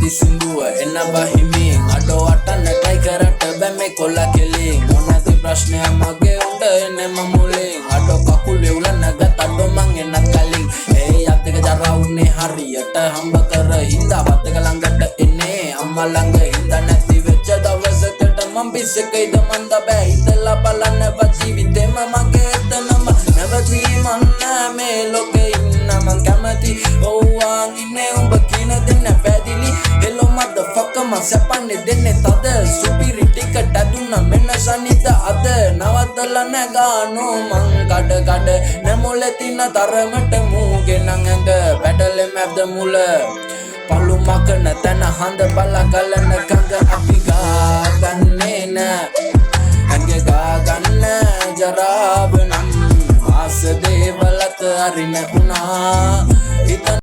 නැති සින්දුව එන්න බහිමින්. අඩෝ අටන්න ට්‍රයි කරට බෑ මේ කොල්ලා කෙලින්. මොනවද ප්‍රශ්නය මගේ උන්ට එන්නේ මම මුලින්. අඩෝ කකුල් වෙවුලන්න ගත් අඩෝ මං එන්නත් කලින්. ඒ අත් දෙක ජරා වුනේ හරියට හම්බ කර හින්දා. බත් එක ළඟට එන්නේ අම්මා ළඟ හින්දා. නැති වෙච්ච දවසකට මං පිස්සෙකයිද මන්ද බෑ හිතලා බලන්න. ජීවිතේම මගේ එතනම නැවතීමක් නෑ මේ ලෝකේ ඉන්න මං කැමති. ඔව්වන් ඉන්නේ උඹ කියන දෙන්න පැදිලි. හෙලෝ මදර්ෆකර්, මං සැපන්නේ දෙන්නේ තද සුපිරි ටිකට ඇදුනා මෙන්න සනිද අද. නවත්තලා නෑ ගානෝ මං කඩ කඩ නෑ මොලේ තින තරමට මූගේ නං ඇඟ පැටලෙ මැද්ද මුල පලු මකන තැන හඳ බලා ගලන කඟ. අපි ගා ගන්නේ නෑ ඇඟ ගා ගන්න ජරාව නම් ආස දේවල් අත අරින උනා හිත.